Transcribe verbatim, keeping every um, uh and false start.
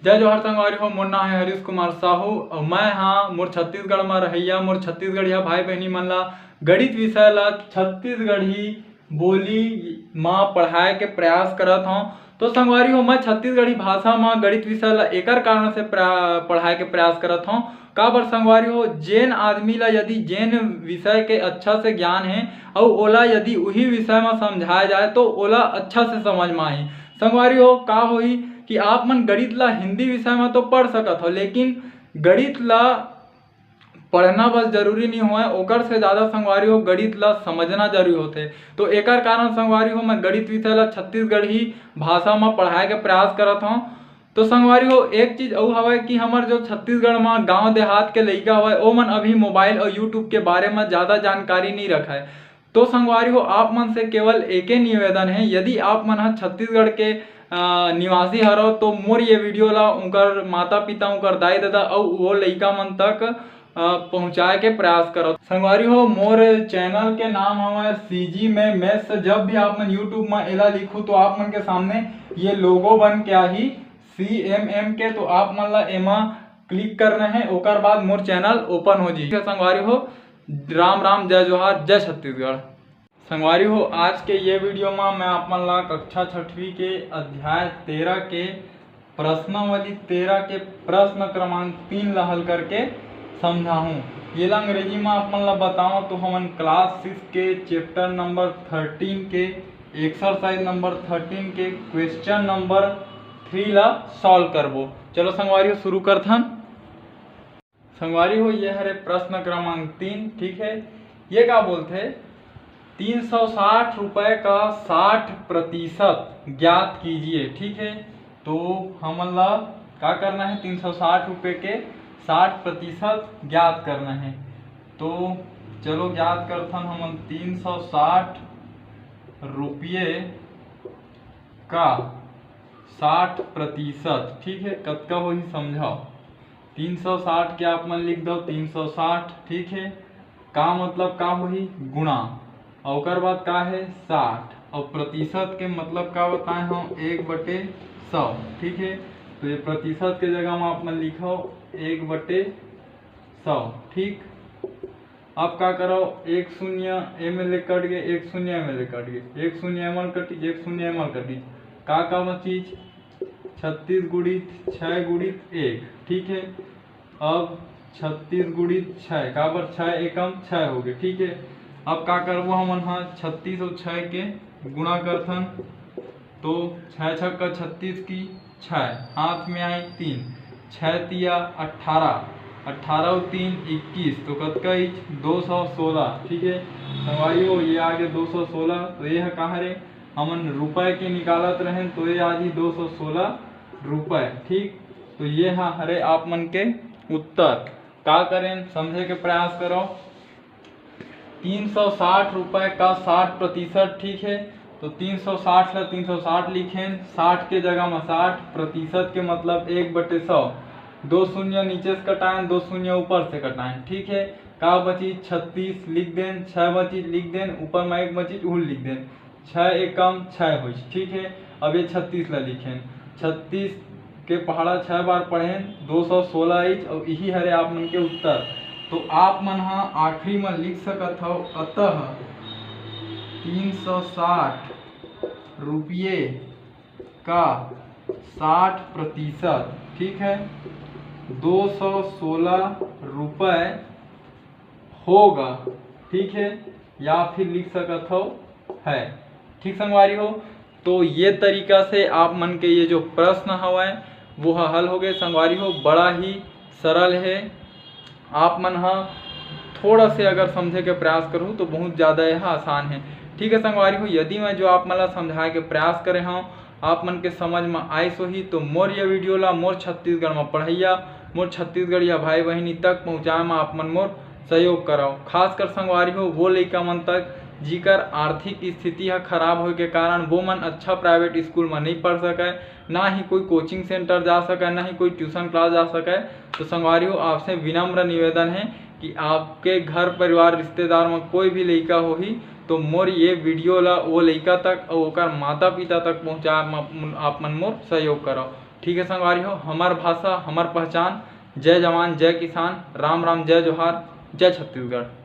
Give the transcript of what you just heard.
जय जोहार संगवारी हो, मोर नाम है हरीश कुमार साहू अउ मैं हाँ मोर छत्तीसगढ़ म रहइया मोर छत्तीसगढ़िया भाई बहिनी मन ला गणित विषय ला छत्तीसगढ़ी बोली म पढ़ाए के प्रयास करत हौं। तो संगवारी हो, मैं छत्तीसगढ़ी भाषा म गणित विषय ला एकर कारण से प्रा-, पढ़ाए के प्रयास करत हौं। काबर संगवारी हो, जेन आदमी ला यदि जेन विषय के अच्छा से ज्ञान हे अउ ओला यदि उही विषय म समझाए जाए तो ओला अच्छा से समझ म आही। संगवारी हो, का होही कि आप मन गणित ला हिंदी विषय म तो पढ़ सकत हो, लेकिन गणित ला पढ़ना बस जरूरी नहीं होय, ओकर से ज़्यादा संगवारी हो गणित ला समझना जरूरी होथे। तो एकर कारण संगवारी हो मैं गणित विषय ला छत्तीसगढ़ी भाषा म पढ़ाए के प्रयास करत हौं। तो संगवारी हो, एक चीज अउ हवय कि हमर जो छत्तीसगढ़ म गांव देहात के लइका हवय, ओमन अभी मोबाइल अउ YouTube के बारे म ज्यादा जानकारी नइ रखय। तो संगवारी हो, आप मन से केवल एके निवेदन हे, यदि आप मन ह छत्तीसगढ़ के, अ, निवासी हरव, तो मोर ये वीडियो ला उनकर माता पिता, उनकर दाई ददा अउ वो लइका मन तक, अ, पहुंचाए के प्रयास करव। संगवारी हो, मोर चैनल के नाम हवय CG में Maths। जब भी आप मन YouTube म एला लिखू, तो आप मन के सामने ये लोगो बन के आही CMM के, तो आप मन ला एमा क्लिक करना है, ओकर बाद मोर चैनल ओपन हो जाही। संगवारी हो, राम राम, जय जोहार, जय छत्तीसगढ़। संगवारी हो, आज के ये वीडियो म मैं आप मन ला कक्षा छठवीं के अध्याय तेरह के प्रश्नावली तेरह के प्रश्न क्रमांक तीन ला हल करके समझाहूँ। ये ला अंग्रेजी म आप मन ला बताओ तो हमन क्लास सिक्स के चैप्टर नंबर थर्टीन के एक्सरसाइज नंबर थर्टीन के क्वेश्चन नंबर थ्री ला सॉल्व करबो। चलो संगवारी हो, शुरू करथन। संगवारी हो, ये हरे प्रश्न क्रमांक तीन, ठीक है। ये का बोलथे, तीन सौ साठ रुपए का साठ प्रतिशत ज्ञात कीजिए, ठीक है। तो हमन ला का करना है, तीन सौ साठ रुपए के साठ प्रतिशत ज्ञात करना है। तो चलो ज्ञात करथन हमन, तीन सौ साठ रुपये का साठ प्रतिशत, ठीक है, कतका होही समझाओ। तीन सौ साठ के आप मन लिख दो, तीन सौ साठ, ठीक है। का मतलब का होही, गुणा, और ओकर बाद का है, साठ, और प्रतिशत के मतलब का बताए हम, एक बटे सौ, ठीक है। तो ये प्रतिशत के जगह में आप मन लिखो एक बटे सौ, ठीक। अब का करो, एक शून्य एमे ले कट गए, एक शून्य एमे ले कट गए, एक शून्य एमल कटी, एक शून्य एमल कटी, का का बचीच, छत्तीस गुणित छः गुणित एक, ठीक है। अब छत्तीस गुणित छः, काबर, छः एकम छः हो गए, ठीक है। अब का करबो हमन हा, छत्तीस और छः के गुणा करथन, तो छः छक्का छत्तीस की छः, हाथ में आई तीन, छः तिया अट्ठारह, अट्ठारह और तीन इक्कीस, तो कतका इच, दो सौ सोलह, ठीक है। संगवारी हो, ये आगे दो सौ सोलह, तो ये है कहाँ रे, हमन रुपए के निकालत रहें, तो ये आज ही दो सौ सोलह रुपए, ठीक। तो ये हा हरे आप मन के उत्तर। का करें, समझे के प्रयास करो। तीन सौ साठ रुपए का साठ प्रतिशत, ठीक है। तो तीन सौ साठ ला तीन सौ साठ लिखेन, साठ के जगह में साठ, प्रतिशत के मतलब एक बटे सौ। दो शून्य नीचे से कटाएं, दो शून्य ऊपर से कटाएं, ठीक है। का बची, छत्तीस लिख देन, छः बची लिख देन, ऊपर में एक बची उहू लिख देन। छः एकम छः होइस, ठीक है। अब ये छत्तीस ला लिखेन, छत्तीस के पहाड़ा छः बार पढ़ेन, दो सौ सोलह इच, और यही हरे आप मन के उत्तर। तो आप मन हा आखिरी में लिख सकत हो, अतः तीन सौ साठ रुपये का साठ प्रतिशत, ठीक है, दो सौ सोलह रुपये होगा, ठीक है, या फिर लिख सकत हो है, ठीक संगवारी हो। तो ये तरीका से आप मन के ये जो प्रश्न हवय वो ह हल हो गए संगवारी हो, बड़ा ही सरल है। आप मन ह थोड़ा से अगर समझे के प्रयास करहु तो बहुत ज़्यादा यह आसान है, ठीक है संगवारी हो। यदि मैं जो आप मन ला समझाए के प्रयास करे हूँ आप मन के समझ म आइस होही तो मोर ये वीडियो ला मोर छत्तीसगढ़ म पढ़इया, मोर छत्तीसगढ़िया भाई बहिनी तक पहुँचाए म आप मन मोर सहयोग करव। खासकर संगवारी हो वो लइका मन तक जिकर आर्थिक स्थिति ह खराब होए के कारण वो मन अच्छा प्राइवेट स्कूल म नइ पढ़ सकय, ना ही कोई कोचिंग सेंटर जा सकय, ना ही कोई ट्यूशन क्लास जा सकय। तो संगवारी हो आपसे विनम्र निवेदन है कि आपके घर परिवार रिश्तेदार म कोई भी लइका होही तो मोर ये वीडियो ला वो लइका तक अउ ओकर माता पिता तक पहुँचाए म आप मन मोर सहयोग करव। ठीक है संगवारी हो, हमर भाषा, हमर पहचान। जय जवान, जय किसान, राम राम, जय जोहार, जय छत्तीसगढ़।